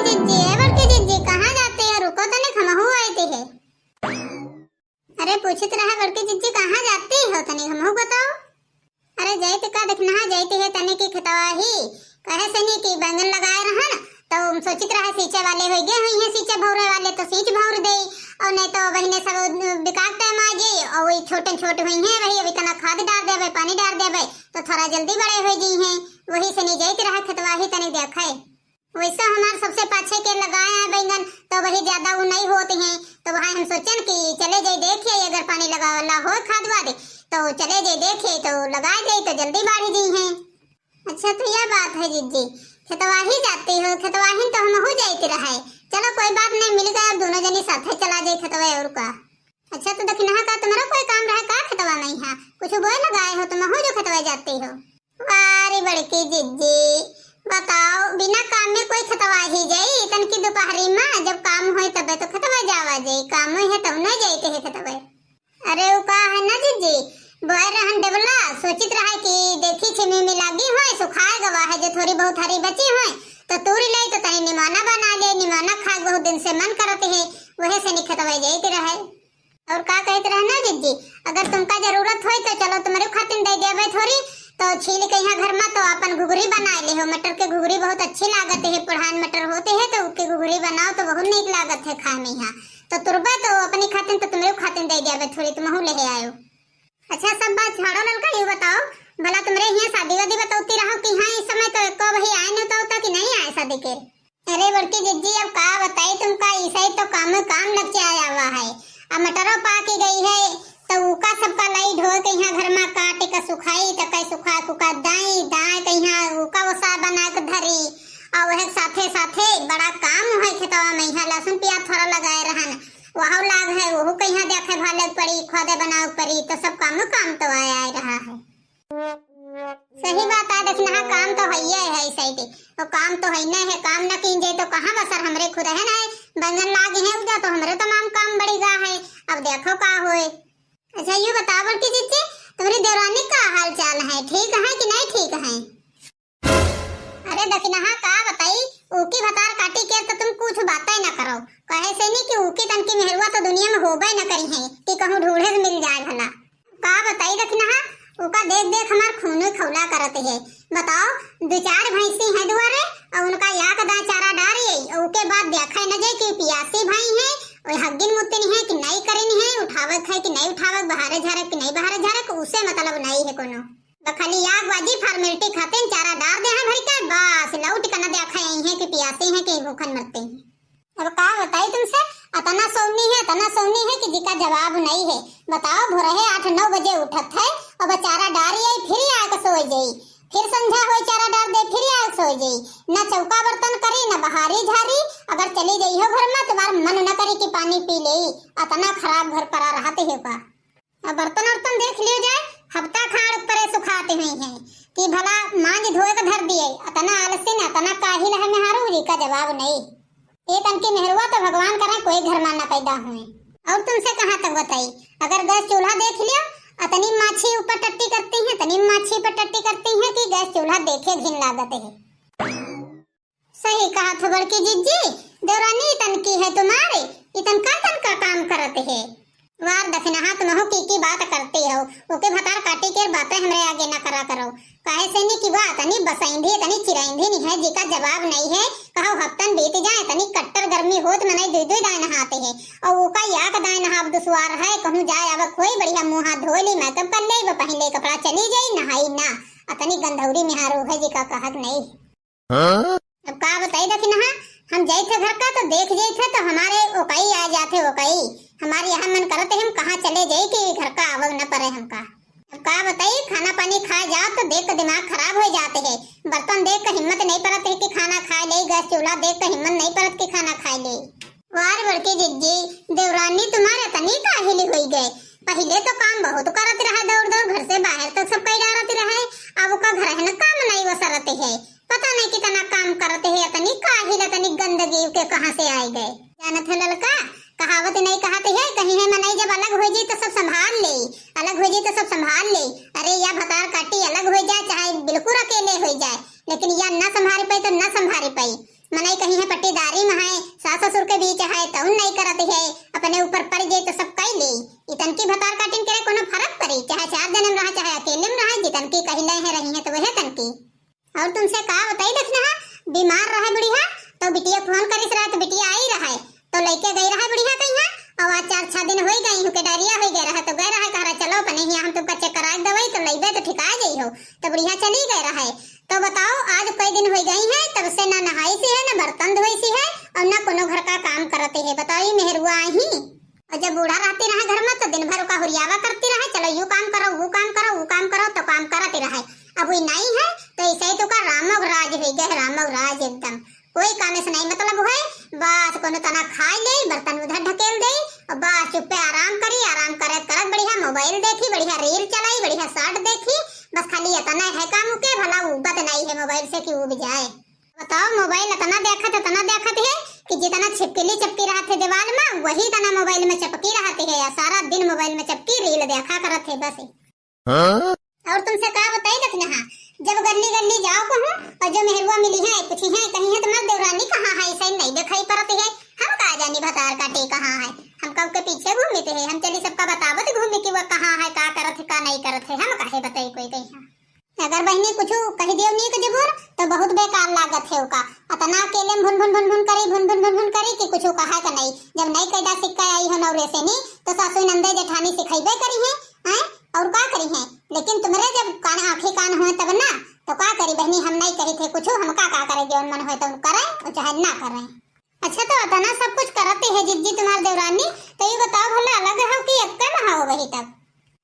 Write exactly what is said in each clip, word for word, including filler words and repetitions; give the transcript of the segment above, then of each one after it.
जिज्जी, ए बड़की जिज्जी, कहाँ जाती है? रुको तनिक, हमहू आइत है। अरे पूछित रहा बड़की जिज्जी, कहाँ जाती हो, तनिक हमहू बताओ। अरे जाइत का दखिनहा, जाइत है तनिक खेतवा ही, कहे से नहीं कि बैंगन लगाए रहन, तो हम सोचित रहा सींचे वाले होइ गए हुई हैं, सींचे भौरे वाले तो सींच भौर देई, और नहीं तो बहिने सब बिकाक टाइम आ जाई, और वही छोटे छोटे हुई हैं, वही अभी तना खाद डार देबे, पानी डार देबे, तो थोड़ा जल्दी बड़े होइ जाई हैं। वही से नहीं जाइत रहा खेतवा ही तनिक देखे। वैसे हमार सबसे पाछे के लगाए हैं बैंगन, तो वही ज्यादा वो नहीं होते हैं, तो वहाँ हम सोचन कि चले जाई देखे, अगर पानी लगावे वाला हो खाद वाद, तो चले जाई देखे, तो लगाए जाई तो जल्दी बाढ़ी जाई हैं। अच्छा, तो यह बात है जिज्जी, खेतवा ही जाती हो? खेतवा ही तो हमहू जाइत रहे। चलो कोई बात नहीं, मिल गए, अब दोनों जनी साथे चला जाई खेतवा, और का। अच्छा, तो दखिनहा का तुम्हारा कोई काम रहा का खेतवा में? यहाँ कुछ बोए लगाए हो तुमहू जो खेतवा जाती हो? वाह रे बड़की जिज्जी, बताओ, बिना काम में कोई खेतवा ही जाई? तनकी दोपहरी में जब काम होई तबे तो खेतवा जावा जाई, काम होई है तब न जाइत है खेतवा। अरे उ का है ना जिज्जी, बोए रहन डेबला, सोचित रहा कि देखी छिमी में लागी होए, सुखाए गवा है, जो थोड़ी बहुत हरी बची होए तो तूरी ले तो तनी निमाना बना ले, निमाना खाए बहुत दिन से मन करत है, वहे से नहीं खेतवा जाइत रहे। और का कहत रहना जिज्जी, अगर तुमका जरूरत होई तो चलो तुम्हारे खातिर दे देबे थोड़ी, तो छील के यहाँ घर में तो अपन घुघरी बना ले हो। मटर के घुघरी बहुत अच्छी लागत है, पुढ़ान मटर होते हैं तो उके घुघरी बनाओ तो बहुत नीक लागत है खाए में यहाँ। तो तुरबे तो अपनी खातिर तो तुम्हारे खातिर दे देबे थोड़ी, तुमहू ले आयो। अच्छा सब बात छाड़ो ललका, ये बताओ भला तुम्हारे यहाँ शादी वादी बतौती रहो कि हाँ इस समय तो एको वही आए नहीं तो कि नहीं आए शादी के? अरे बड़की जिज्जी, अब का बताई तुमका, इसे तो काम काम लग के आया हुआ है। अब मटरो पाकी गई है, तो उका सबका लाई ढोए के यहाँ घर में काट के सुखाई, तो कई सुखा कुका दाई दाए के यहाँ उका ओसा बना के धरी, और वह साथे साथे बड़ा काम है खेतवा में, यहाँ लहसुन प्याज थोड़ा लगाए रहन, वह लाग है, वहू के यहाँ देखे भाले पड़ी, खोदे बनावे पड़ी, तो सब काम काम तो आया रहा है। सही बात है, दखिनहा काम तो हइये है सही, तो काम तो हइने है, काम न कीन जाए तो कहाँ बसर हमरे खुद है ना, बैंगन लागे हैं उजा तो हमरे तमाम काम बढ़ी गा है। अब देखो का होए। अच्छा ये बताओ बड़की जिज्जी, तुम्हारी देवरानी का हाल चाल है, ठीक है कि नहीं ठीक है? अरे दखिनहा का बताई, ऊकी भतार काटी के तो तुम कुछ बातें न करो, कहे से नहीं कि ऊकी तनकी मेहरुआ तो दुनिया में होबे न करी है कि कहूँ ढूढ़े से मिल जाए भला। का बताई दखिनहा, उका देख देख हमार खून खौला करत है। बताओ, दो चार भैंसी है दुआरे, और उनका याक दाएं चारा डार ये, और उके बाद देखे न जाए कि पियासी भई है, और हग्गिन मुतिन है कि नहीं करिन है, उठावे है कि नहीं उठावे, बहारे झारे कि नहीं बहारे झारे, उसे मतलब नहीं है कोनो। बस खाली याक बाजी formality खातिर चारा डार दे हैं भर के, बस लौट के न देखे आई है कि पियासी है कि भूखन मरते हैं। अब का बताई तुमसे, अतना सोवनी है, अतना सोवनी है कि जिका जवाब नहीं है। बताओ, भोरहे आठ नौ बजे उठत है, अब चारा डारी आई, फिर आके सोए जाई, फिर संझा होई, चारा डार दे, फिर आके सोए जाई। न चौका बर्तन करी, न बहारी झारी, अगर चली जाई हो घर में, तुम्हार मन न करी कि पानी पी लेई, अतना खराब घर परा रहत है का। अब बर्तन उर्तन देख लियो जाए, हफ्ता खाड़ ऊपरे सुखाते हुई हैं कि भला मांज धोए के धर दिए। अतना आलसी न, अतना काहिल है मेहारू, जिका जवाब नहीं। ये तनकी मेहरुआ तो भगवान करे कोई घर में न पैदा हुए। और तुमसे कहाँ तक बताई, अगर गैस चूल्हा देख लियो, अतनी माछी ऊपर टट्टी करती हैं, अतनी माछी पर टट्टी करती हैं कि गैस चूल्हा देखे घिन लागत है। सही कहा थो बड़की जिज्जी, देवरानी इतन की है तुम्हारे, इतन का तन का काम करत है। वार दखिनहा तुमहू की की बात करते हो, ओके भतार काटी के बातें हमरे आगे न करा करो। काहे से नी कि वा अतनी बसैंधी, अतनी चिरैंधी नी है, जिका जवाब नहीं है। कहो हफ्तन बीत जाए, अतनी कट्टर गर्मी होत मनई दुई दुई दाए नहाते हैं, और ओका याक दाए नहाब दुश्वार है। कहूँ जाए आवक होई, बढ़िया मुँह हाथ धोई ली, makeup कर ले, वो पहन ले कपड़ा चली जाई, नहाई ना। अतनी गंधौरी मेहारू है जिका कहक नहीं। हाँ? अब का बताई दखिनहा, हम जाइत है घर का तो देख जाइत है तो हमारे ओकाई आ जात है, ओकाई। हमारे यहाँ मन करत है हम कहाँ चले जाई कि घर का आवक न परे हमका। अब का बताई, खाना पानी खाए जाओ तो देख के दिमाग खराब हो जाते है, बर्तन देख के हिम्मत नहीं परत है कि खाना खाए ले, गैस चूल्हा देख के हिम्मत नहीं परत कि खाना खाए ले। वार बड़की जिज्जी, देवरानी तुम्हारे तनी काहिली होई गए। पहिले तो काम बहुत करत रहे, दौड़ दौड़ घर से बाहर तक सब कई डारत रहे। अब ओका घर है न काम नहीं वो सरत है। पता नहीं कितना काम करत है, अतनी काहिल, अतनी गंदगी के कहाँ से आए गए। जानत है ललका, कहावत नहीं कहत है, कहीं है मनई जब अलग हो जाई तो सब संभाल ले, अलग हो जाई तो सब संभाल ले। अरे या भतार काटी अलग हो जाए, चाहे बिल्कुल अकेले हो जाए, लेकिन या ना संभाल पाई तो ना संभाल पाई। मनई कहिहैं पट्टीदारी में है, सास ससुर के बीच है, तउन नहीं करत है, अपने ऊपर पड़ जाए तो सब कई ले। इतनकी भतार काटिन के कोनो फरक पड़ी, चाहे चार जने में रहा, चाहे अकेले में रहा, जितनकी कहिले है रही है तो वह तनकी। और तुमसे का बताई दखिनहा, बीमार रहे बुढ़िया, तो बिटिया फोन करिस रहे तो बिटिया आई रहे, तो लइके गई रहे बुढ़िया कहिया, और आज चार छह दिन होई गई हूँ के डायरिया होई गए रहे, तो गए रहे कह रहे चलो अपने हियाँ हम तुमका चेक कराए दवाई तो लइबे तो ठिका जाई हो, तो बुढ़िया चली गए रहे। तो बताओ आज कई दिन होई गई है, तब से ना नहाई सी है, ना बर्तन धोई सी है, और ना कोनो घर का काम करते है। बताओ ये मेहरुआ आई। और जब बूढ़ा रहती रहे घर में तो दिन भर ओका हुरियावा करती रहे, चलो यू काम करो, वो काम करो, वो काम करो, तो काम करती रहे। अब वही नहीं है तो ऐसे ही तो का रामोग राज हो गए, रामोग राज एकदम। कोई काम से नहीं मतलब है, बस कोनो तना खाए ले, बर्तन उधर ढकेल दे, और बस चुप्पे आराम करी, आराम करे करत बढ़िया मोबाइल देखी, बढ़िया रील चलाई, बढ़िया शॉर्ट देखी, बस खाली इतना है काम के, भला उबत नहीं है मोबाइल से कि उब जाए। बताओ, मोबाइल इतना देखत, इतना देखत है कि जितना छिपकली चपकी रहत है दीवाल में, वही तना मोबाइल में चपकी रहत है, या सारा दिन मोबाइल में चपकी रील देखा करत है बस। हाँ? और तुमसे का बताई दखिनहा, जब गल्ली गल्ली जाओ कहूँ और जो मेहरुआ मिली है, पूछी है, कही है तुम्हार देवरानी कहाँ है, ऐसे नहीं दिखाई पड़त है, हम का जानी भतार काटी कहाँ है, हम कब के पीछे घूमते हैं, हम चली सबका बतावत घूमे कि वह कहाँ है, का करत है, का नहीं करत है, हम काहे बताई कोई कही है। अगर बहिनी कुछ कह दियो नीक जबूर तो बहुत बेकार लागत है ओका। अतना अकेले में भुन भुन भुन भुन करी, भुन भुन भुन भुन करी कि कुछ कहा के नहीं। जब नहीं कैदा सिक्का आई हो नौरे से नी तो सासू नंदे जेठानी सिखैबे करी है, हैं? और का करी है? लेकिन तुमरे जब कान आँखी कान हुए तब ना, तो का करी बहिनी, हम नहीं कही थे कुछ, हम का का करे, जौन मन होए तो करे, और चाहे ना करे। अच्छा, तो अतना सब कुछ करते है जिज्जी तुम्हार देवरानी, तो ये बताओ भला अलग हो कि एक्के में हो वही तब?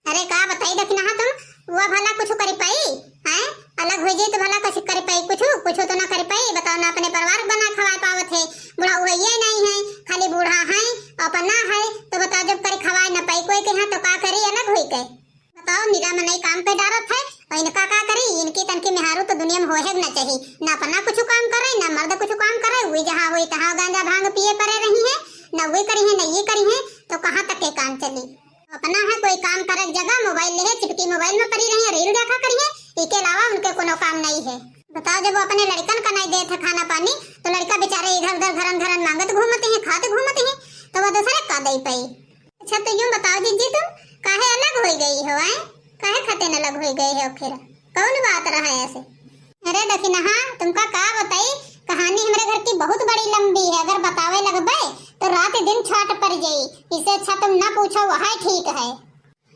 अरे का बताई दखिनहा तुम, वो भला कुछ करी पाई, हैं? अलग हो जाई तो भला कुछ करी पाई, कुछ, कुछ तो ना करी पाई। बताओ ना, अपने परिवार बना खवाए पावत है, बूढ़ा हुआ ये नहीं है, खाली बूढ़ा है, अपना है, तो बताओ जब करी खवाए ना पाई कोई के यहाँ तो का करी अलग होई के? बताओ, निरा मनई काम पे डारत है, और इनका का करी? इनकी तनकी मेहारू तो दुनिया में होहे के ना चाही। ना अपना कुछ काम करे, ना मर्द कुछ काम करे, वे जहाँ होई तहाँ गांजा भांग पिए पड़े रही है, ना वे करी है, ना ये करी है, तो कहाँ तक के काम चली? अपना है कोई काम करे के जगह, मोबाइल ले है, चिपकी मोबाइल में पड़ी रही है, रील देखा करी है, इके अलावा उनके कोनो काम नहीं है। बताओ, जब वो अपने लड़कन का नहीं देत है खाना पानी, तो लड़का बेचारे इधर उधर घरन घरन मांगत घूमते हैं, खात घूमते हैं, तो वो दूसरे का दे पाई? अच्छा, तो यूं बताओ जिज्जी, तुम काहे अलग होई गई हो, हैं? काहे खातिर अलग होई गई हो आखिर? कौन बात रहा है ऐसे? अरे दखिनहा, तुमका का बताई, कहानी हमरे घर की बहुत बड़ी लंबी है, अगर बतावे लगबे तो रात दिन छाट पड़ जाई। इससे अच्छा तुम ना पूछो, वह ठीक है।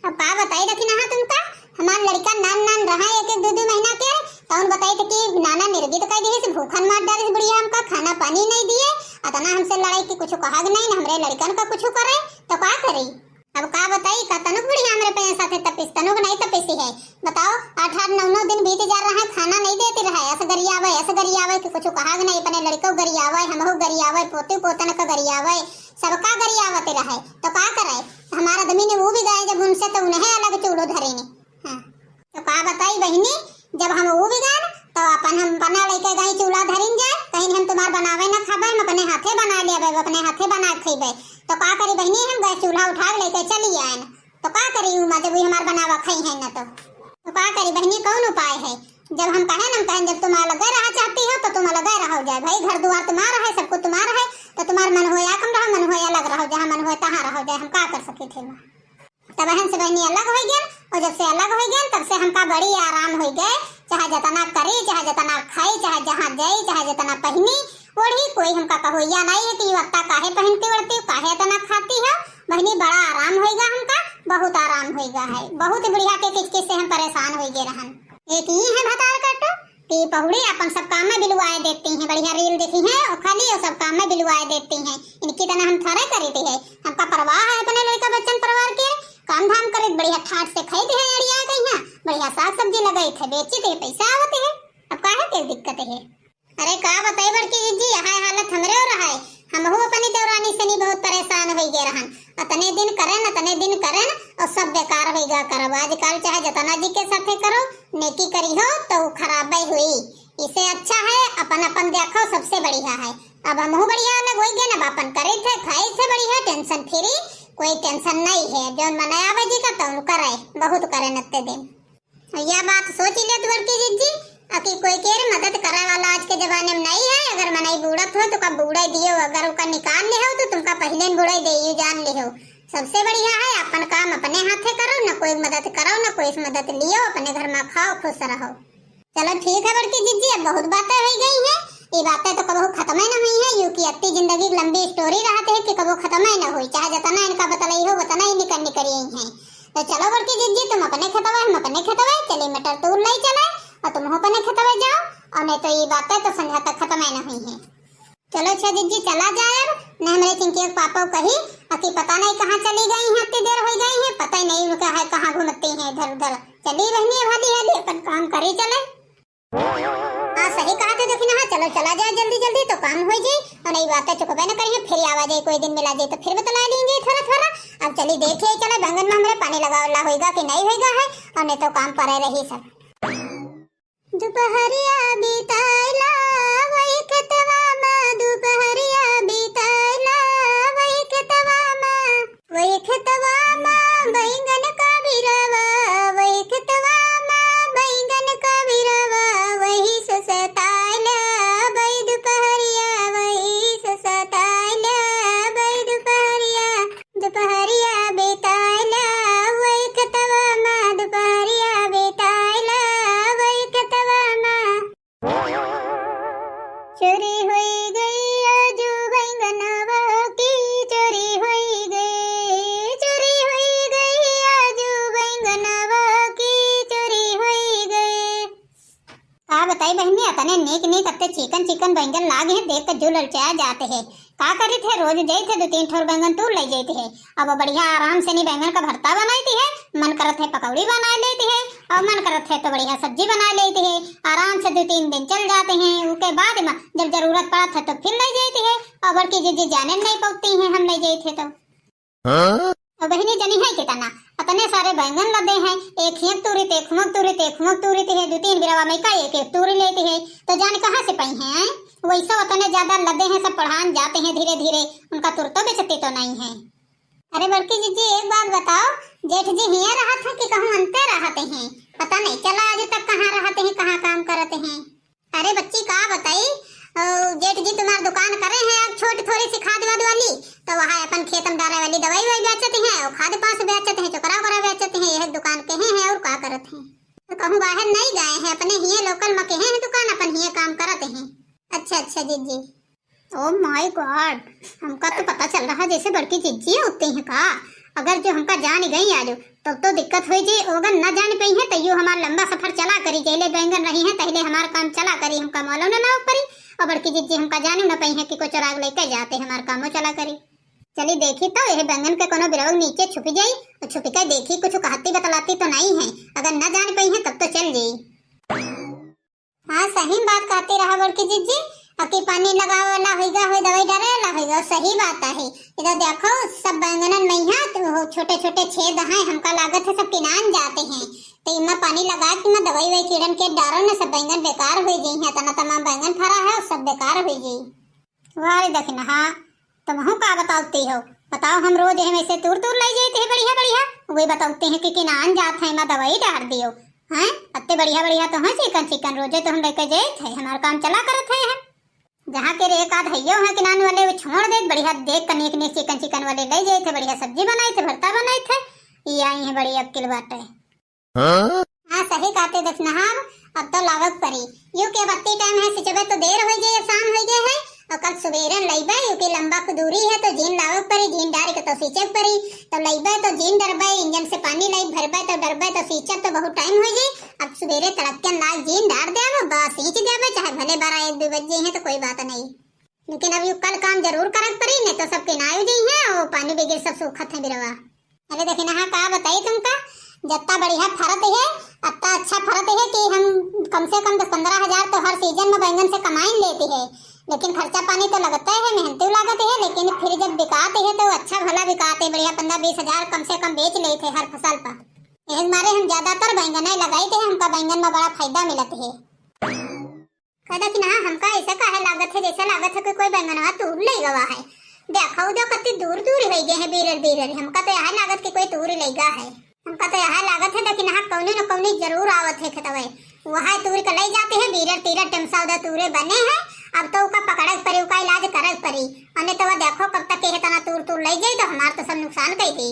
अब का बताई दखिनहा तुमका, हमार लड़का नान नान रहा एक एक दो दो महीना के, तौन बताई थे कि नाना निर्गित कह दिहिस, भूखन मार डालिस बुढ़िया, हमका खाना पानी नहीं दिए, अतना हमसे लड़ाई कि कुछ कहा नहीं, न हमरे लड़कन का कुछ करे, तो का करी? अब का बताई, का तनुक बुढ़िया हमरे पे साथे तपिस, तनुक नहीं तपिसी है। बताओ, आठ आठ नौ नौ दिन बीत जा रहा है, खाना नहीं देती रहा है, अस गरियावे, अस गरियावे कि कुछ कहा नहीं, अपने लड़को गरियावे, हमहू गरियावे, पोती पोतन का गरियावे, सबका गरियावत रहे, तो का करे? हमार आदमी ने वो भी गए जब उनसे, तो उन्हें अलग चूल्हो धरेने। हाँ, तो का बताई बहिनी, जब हम वो भी गए, तो अपन हम बना लेके गई चूल्हा धरिन जाए, कहीं हम तुम्हार बनावे ना खाबे, हम अपने हाथे बना लेबे, अपने हाथे बना के खइबे। तो का करी बहिनी, हम गैस चूल्हा उठा के लेके चली आए न। तो का करी उ माँ, जब वो हमार बनावा खाई है ना तो। तो का करी बहिनी, कौन उपाय है? जब हम कहे ना, हम कहें, जब तुम अलगे रहा चाहती हो तो तुम अलगे रहो जाए भाई, घर दुआर तुम्हारा है, सब कुछ तुम्हारा है, तो तुम्हार मन होए कम रहो, मन होए अलग रहो, जहाँ मन होए तहाँ रहो जाए, हम का कर सकी थे वहाँ। तब बहन से बहनी अलग हो गए, और जब से अलग हो गए तब से हमका बड़ी आराम हो गए, चाहे जितना करी, चाहे जितना खाई, चाहे जहाँ जाई, चाहे जितना पहनी ओढ़ी, कोई हमका कहोइया नहीं है कि ये वत्ता काहे पहनती ओढ़ती हो, काहे इतना खाती हो। बहनी बड़ा आराम होइगा हमका, बहुत आराम होइगा है, बहुत बुढ़िया के किचकिच से हम परेशान हो गए रहन। एक ही है भतार काटो कि पहुड़ी अपन सब काम में बिलवाए देती हैं, बढ़िया रील देखी हैं और खाली और सब काम में बिलवाए देती हैं। इनकी तरह हम थोड़े करी थी है, हमका परवाह है अपने लड़का बच्चन परिवार के, काम धाम करे बढ़िया ठाट से खाई थी है, अड़िया गई हैं, बढ़िया साग सब्जी लगाई थे, बेची थे, पैसा आवते है, अब काहे के दिक्कत है? अरे का बताई बड़की जिज्जी, यह हालत हमरे हो रहा है। हमहू अपनी देवरानी से नहीं बहुत परेशान हो गए रहन। अतने दिन करन, अतने दिन करन और सब बेकार हो गया करब। आजकल चाहे जतना जी के साथे करो, नेकी करी हो तो उ खराबे हुई। इसे अच्छा है अपन अपन देखो, सबसे बढ़िया है। अब हमहू बढ़िया अलग हो गए, अब अपन करे थे, खाए थे बढ़िया, टेंशन फ्री, कोई टेंशन नहीं है। जौन मनाया आवे जी का तौन करे, बहुत करे नत्ते दिन। यह बात सोच ले तू बड़की जिज्जी अकी कोई के रे मदद करे वाला आज के जमाने में नहीं है। अगर मनई बूड़त हो तो का बूड़े दियो, अगर ओका निकाल ले हो तो तुमका पहिले न बूड़े दे, यू जान ले हो। सबसे बढ़िया है अपन काम अपने हाथे करो, न कोई मदद करो, न कोई से मदद लियो, अपने घर में खाओ, खुश रहो। चलो ठीक है बड़की जिज्जी, अब बहुत बातें हो गई हैं, ये बातें तो कबहू खत्म ही न हुई है। यू की अत्ती जिंदगी की लंबी स्टोरी रहते है कि कबहू खत्म ही न हुई, चाहे जितना इनका बतलाई हो उतना ही निकल निकल रही है। तो चलो बड़की जिज्जी, तुम अपने खेतवा, हम अपने खेतवा, चली मटर तूर ले चले, और तुम अपने खेतवा जाओ, और नहीं तो ये बातें तो संझा तक खत्म ही न हुई है। चलो अच्छा जिज्जी, चला जाए अब, नहीं हमरे चिंकी के पापा कही, अकी पता नहीं कहाँ चली गई हैं, इतनी देर हो गई है, पता ही नहीं उनका है कहाँ घूमती हैं इधर उधर। चली बहनी, अब हाली हाली अपन काम करी चले। हाँ सही कहा थे, देखी ना, हाँ चलो चला जाए जल्दी जल्दी, तो काम हो जाए, और नहीं बातें चुकबे न करिए, फिर आवा जाए कोई दिन मिला जाए तो फिर बतला लेंगे थोड़ा थोड़ा। अब चली देखिए, चले बैंगन में हमरे पानी लगा वाला होएगा कि नहीं होएगा है, और नहीं तो काम पड़े रही सब। दुपहरिया बिताइला वही खेतवा में, दुपहरिया बिताइला वही खेतवा में, वही खेतवा में बैंगन का बिरवा, वही खेतवा में बैंगन का बिरवा, वही से सताइला वही दुपहरिया, वही से सताइला वही दुपहरिया। दुपहरिया बिताइला वही खेतवा में, दुपहरिया बिताइला वही खेतवा में। चोरी होई गई आजू बैंगनवा की, चोरी होई गई, चोरी होई गई आजू बैंगनवा की, चोरी होई गई। का बताई बहिनी, अतने नीक नीक, अत्ते चिकन चिकन बैंगन लागे हैं, देख के जू ललचा जाते हैं। का करी थे, रोज जाई थे, दो तीन ठोर बैंगन तूर ले जाई थे। अब बढ़िया आराम से नी बैंगन का भरता बनाई थे, मन करत है पकौड़ी बनाए लेती है, और मन करत है तो बढ़िया सब्जी बनाए लेती है। आराम से दो तीन दिन चल जाते हैं, उसके बाद में जब जरूरत पड़त है तो फिर ले जाती है। और बड़की जिज्जी जाने नहीं पौती हैं हम ले जाई थे तो। हाँ? और बहिनी जनी है कितना, अतने सारे बैंगन लदे हैं, एक हियक तूरी ते, एक हुमक तूरी ते, एक हुमक तूरी ते है, दो तीन बिरवा में का एक एक तूरी लेती है, तो जाने कहाँ से पाई हैं, हैं? वैसे उतने ज्यादा लदे हैं, सब पढ़ान जाते हैं धीरे धीरे, उनका तुरतो बेचती तो नहीं है। अरे बड़की जिज्जी, एक बात बताओ, जेठ जी हियाँ रहत हैं कि कहूँ अंते रहते हैं? पता नहीं चला आज तक कहाँ रहते हैं, कहाँ काम करते हैं। अरे बच्ची, का बताई, अ, जेठ जी तुम्हार दुकान करे हैं अब छोट थोड़ी सी खाद वाद वाली, तो वहाँ अपन खेत में डाले वाली दवाई ववाई बेचत हैं, और खाद पास बेचत हैं, चोकरा ओकरा बेचत हैं, यह दुकान के हैं, हैं और का करत हैं। तो कहूँ बाहर नहीं गए हैं, अपने हिये लोकल में के हैं दुकान, अपन हिये काम करत हैं। अच्छा अच्छा जिज्जी। Oh my God, हमका तो पता चल रहा जैसे बड़की जिज्जी होते हैं का। अगर जो हमका जान गई आज, तब तो दिक्कत हो जाई। अगर न जान पाई है तो यो हमार लंबा सफर चला करी, जैले बैंगन रही है तहिले हमार काम चला करी, हमका मालूम न ना पड़ी। और बड़की जिज्जी हमका जानू न पाई है कि कोई चोराग लेके जाते, हमार कामो चला करी। चली देखी तो यह बैंगन के कोनो बिरवा नीचे छुपी जाई, और छुपी के देखी कुछ कहती बतलाती तो नहीं है। अगर न जान पाई है तब तो चल जाई। हाँ, सही बात कहती रहा बड़की जिज्जी, अकी पानी लगावे वाला होइगा, होई दवाई डारे वाला होइगा, सही बात आहे। इधर देखो, सब बैंगनन में यहाँ तो छोटे छोटे छेद हैं, हमका लागत है सब किनान जाते हैं। तो इमा पानी लगा के इमा दवाई ववाई कीड़न के डारो न, सब बैंगन बेकार हो गई हैं। तना तमाम बैंगन फरा है, सब बेकार हो गई। वाह रे दखिनहा, तुमहू का बतावती हो? बताओ, हम रोज एहमें से तूर तूर लई जाइत है बढ़िया बढ़िया, वे बतावती हैं कि किनान जात है, इमा दवाई डार दियो। हैं, अत्ते बढ़िया बढ़िया तो हैं चिकन चिकन, रोजे तो हम लेके जाइत है, हमार काम चला करत है हम। जहाँ के रे एक आध हइयो हैं किनान वाले, वो छोड़ देत, बढ़िया देख के नीक नीक चिकन चिकन वाले लई जाइत है, बढ़िया सब्जी बनाइत है, भरता बनाइत है। ये आई है बड़ी अक्किल बाटे। हाँ? हाँ, सही कहते दखिनहा, अब तो लावक परी। यू के बत्ती टाइम है, सिंचबे तो देर होइ गई, शाम होइ गई है, और कल सुबेरन लइबे, यू के लंबा क दूरी है, तो जीन लावक परी, जीन डारी के तो सींचक परी, तो लइबे तो जीन डरबे, इंजन से पानी लाई भरबे तो डरबे, तो सींचब तो बहुत टाइम होइ जाई। अब सुबेरे तड़कन लाग जीन डार देबे, बस सींच देबे, चाहे भले बारह एक दो बज जाई है तो कोई बात नहीं। लेकिन अब यू कल काम जरूर करक परी, नहीं तो सब किनायु जाई है, वो पानी बगैर सब सूखत है बिरवा। अरे दखिनहा, का बताई तुमका, जत्ता बढ़िया फरत है, अत्ता अच्छा फरत है कि हम कम से कम दस पन्द्रह हजार तो हर सीजन में बैंगन से कमाई लेती है, लेकिन खर्चा पानी तो लगता है, मेहनती लागत है, लेकिन फिर जब बिकाते है तो अच्छा भला बिकाते, बढ़िया पन्द्रह बीस हजार कम से कम बेच लेते हर फसल पर। यही मारे हम ज्यादातर बैंगन लगाई थे, हमका बैंगन में बड़ा फायदा मिलत है। कह दखिनहा, हमका ऐसा काहे लागत है, जैसे लागत है कि कोई बैंगनवा तूर ले गवा है। देखो, उधर कत्ती दूर दूर होइ गए हैं, बीरर बीरर। हमका तो यह लागत कि कोई तूर ले गा है। हमका तो यह लागत है, दखिनहा कौनी न कौनी जरूर आवत है खेतवे। वहाँ तूर के लइ जाते हैं, बीरर तीरर टेमसा उधर तूरे बने हैं। अब तो उका पकड़े के परी, उका इलाज करे के परी। अने तो वह देखो कब तक ये तना तूर तूर लइ जाई, तो हमार तो सब नुकसान कइ दी।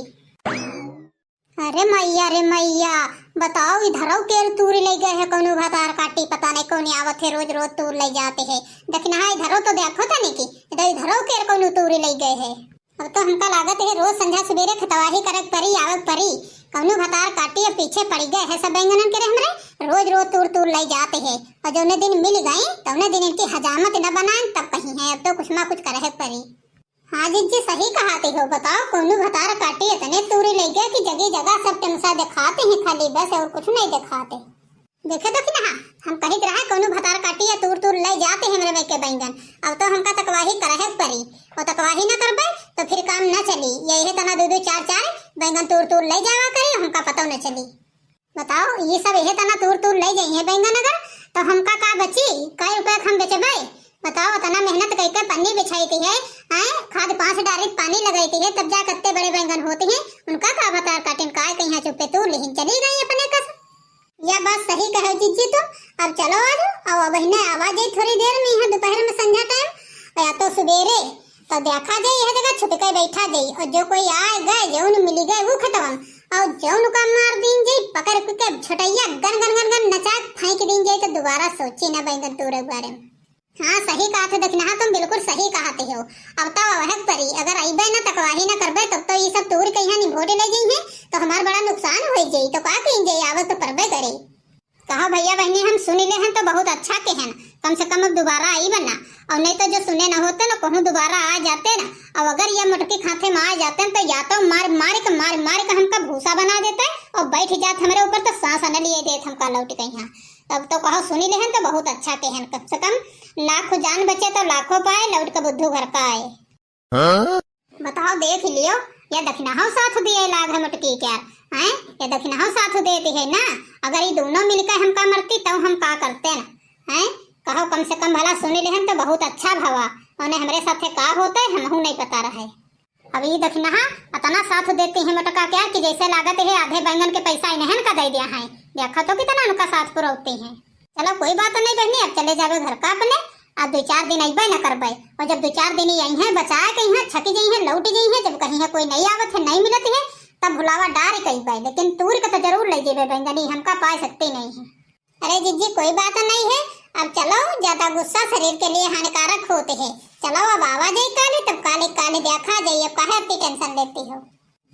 अरे मैया रे मैया, बताओ इधरो केर तूर लइ गए है कौनो भतार काटी, पता नहीं कौन आवत है, रोज रोज तूर लइ जाते हैं। देखना है इधरो तो देखो तनी की, इधर इधरो केर कौनो तूर लइ गए है। अब तो हमका लागत है रोज संझा सुबेरे खतवाही करे के परी, आवे के परी। कौनो भतार काटी अब पीछे पड़ी गए है सब बैंगनन के रे हमरे, रोज रोज तूर तूर लइ जाते हैं। और जौने दिन मिल गई तौने दिन इनकी हजामत न बनाएं, तब कहीं है अब तो कुछ ना कुछ करे के परी। हाँ जिज्जी, सही कहत हो, बताओ कौनो भतार काटी इतने तूरी लइ गए कि जगह जगह सब टेमसा देखाते हैं खाली बस, और कुछ नहीं देखाते। देखे तो कि ना, हम कहित रहे कौनो भतार काटी या तूर तूर लइ जाते हैं हमरे में के बैंगन। अब तो हमका तकवाही करहे के परी, और तकवाही न करबे तो फिर काम न चली। यही तना दो दो चार चार बैंगन तूर तूर लइ जावा करी, हमका पतो न चली। बताओ, ये सब यही तना तूर तूर लइ जाई है बैंगन अगर, तो हमका का बची? कई रुपया के हम बेचबे? बताओ, इतना मेहनत कइके पन्नी बिछाई थी है, हैं? खाद पांच डारी पानी लगाई थी है, तब जा कत्ते बड़े बैंगन होते हैं, उनका का भतार काटिन, काय कहीं चुप्पे तूर लिहिन चली गई अपने कस। या बात सही कहे जिज्जी तुम। अब चलो आज, अब अबहिने आवा जाई थोड़ी देर में, यहाँ दोपहर में संझा टाइम, या तो सुबेरे, तो देखा जाई यह जगह छुप के बैठा जाई, और जो कोई आए गए, जौन मिली गए वो खतवन, और जौन का मार दीन जाई, पकड़ के छटैया गन गन गन गन नचा के फेंक दीन जाई, तो दोबारा सोची ना बैंगन तूरे के बारे में। हाँ, सही कहत हो दखिनहा, तुम बिल्कुल सही कहत हो। अब तो वह परी, अगर अइबे ना तकवाही ना करबे, तब तो ये सब तूर के यहाँ निभोटे लइ जाई है, तो हमार बड़ा नुकसान होइ जाई, तो का कहीं जाई, आवत तो परबे करे। कहो भैया बहनी, हम सुनी ले हन तो बहुत अच्छा के हन, कम से कम अब दोबारा अइबे ना, और नहीं तो जो सुने न होते ना कहूँ दोबारा आ जाते ना, और अगर ये मोटकी खाथे में आ जाते न तो या तो मार मार के, मार मार के हमका भूसा बना देते और बैठ जात हमरे ऊपर, तो सांस न लिए देत हमका लौट के यहाँ। तब तो कहो सुनी ले हन तो बहुत अच्छा के हन, कम से कम लाख जान बचे तो लाखों पाए, लौट के बुद्धू घर का आए। हाँ? बताओ, देख लियो, या दखिनहो साथ दिए लाग है मोटकी क्यार, हैं? या दखिनहो साथ देती है ना, अगर ये दोनों मिलकर हमका मरती तब हम का करते ना, हैं? कहो, कम से कम भला सुनी लेहन तो बहुत अच्छा भवा, उन्हें हमरे साथे का होते हमहू नहीं पता रहे। अब ये दखिनहा इतना साथ देती है मोटका क्यार कि जैसे लागत है आधे बैंगन के पैसा इन्हन का दे दिया है, देखा तो कितना उनका साथ पुरौती है। चलो कोई बात नहीं बहनी, अब चले जावे घर का अपने, अब दो चार दिन अइबे न करबे, और जब दो चार दिन यहीं है बचाए के यहाँ छकी जइहैं, लौट जइहैं, जब कहीं है कोई नहीं आवत है, नहीं मिलत है, तब भुलावा डार के अइबे, लेकिन तूर के तो जरूर ले जेबे बैंगनी, हमका पाए सकते नहीं है। अरे जिज्जी कोई बात नहीं है, अब चलो, ज्यादा गुस्सा शरीर के लिए हानिकारक होते है, चलो अब आवा जाई काले, तब काले काले देखा जाई, अब काहे इतनी टेंशन लेती हो।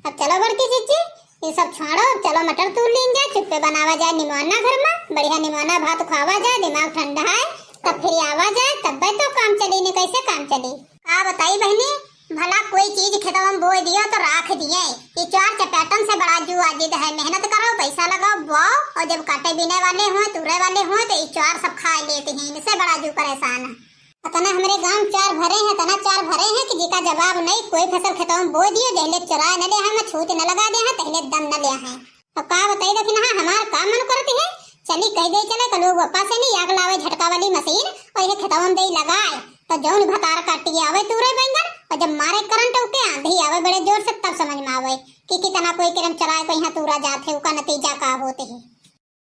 अब चलो बड़की जिज्जी, ये सब छोड़ो, अब चलो मटर तूर लीन जाए, चुप्पे बनावा जाए निमोना घर में, बढ़िया निमोना भात खावा जाए, दिमाग ठंडा है, तब फिर आवा जाए, तब तो काम चली, नहीं कैसे काम चली। का बताई बहनी, भला कोई चीज खेतवा में बोए दियो तो राख दिए, ये चार चपेटन से बड़ा जू आजिद है, मेहनत करो, पैसा लगाओ, बोओ, और जब काटे बीने वाले हुए, तूरे वाले हुए, तो ये चार सब खा लेते हैं, इनसे बड़ा जू परेशान है। अतना हमरे गांव चार भरे हैं, अतना चार भरे हैं कि जिका जवाब नहीं, कोई फसल खेतवा में बोए दियो, जहिले चुराए न ले हैं, छूत न लगा दे हैं, तहिले दम न ले हैं। अब का बताई दखिनहा, हमार का मन करती है, चली कह दे चले कलू बप्पा से नहीं, आग लावे झटका वाली मशीन और ये खेतवा में दे लगाए, तो जौन भतार काटी आवे तूरे बैंगन, और जब मारे करंट उके आंधी आवे बड़े जोर से, तब समझ में आवे कि कितना कोई किरम चलाए को यहाँ तूरा जात है, उका नतीजा का होते है।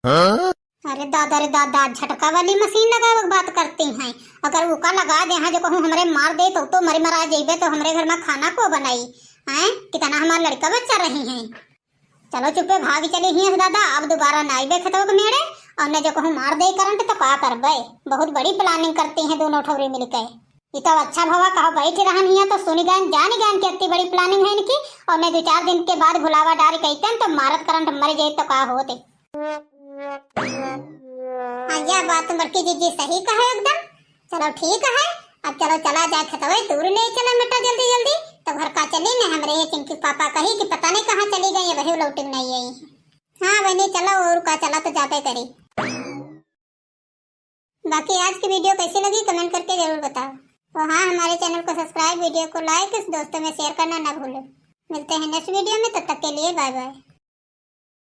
हाँ? अरे दादा रे दादा, झटका वाली मशीन लगावे के बात करती हैं। अगर उका लगा दे हैं जो कहूँ हमरे मार दे तो, तो मरी मरा जइबे तो हमरे घर में खाना को बनाई? हैं? कितना हमार लड़का बच्चा रही हैं। चलो चुप्पे भाग चली ही दादा, अब दोबारा ना आइबे खेतवा के मेड़े, और न जो कहूँ मार दे करंट तो का करबे। बहुत बड़ी planning करती हैं दोनों ठौरी मिलके। ये तो अच्छा भवा कहो बैठ रहन हिया तो सुनी गयन, जानी गयन कि इतनी बड़ी planning है इनकी, और न दो चार दिन के बाद भुलावा डारी कहते हैं तो मारत करंट मर जाए तो का होते। हाँ, यह बात तो बड़की जीजी सही कहे एकदम। चलो ठीक है, अब चलो चला जाए खेतवे तूर ले चला बेटा जल्दी जल्दी, तो घर का चली न हमरे ये चिंकी पापा कही कि पता नहीं कहाँ चली गई, वही लौटी नहीं आई। हाँ बहनी चलो, और का चला तो जाबे करी। बाकी आज की video कैसी लगी comment करके जरूर बताओ। और हाँ, हमारे channel को subscribe, video को like, दोस्तों में share करना ना भूलो। मिलते हैं next video में, तब तक के लिए bye bye।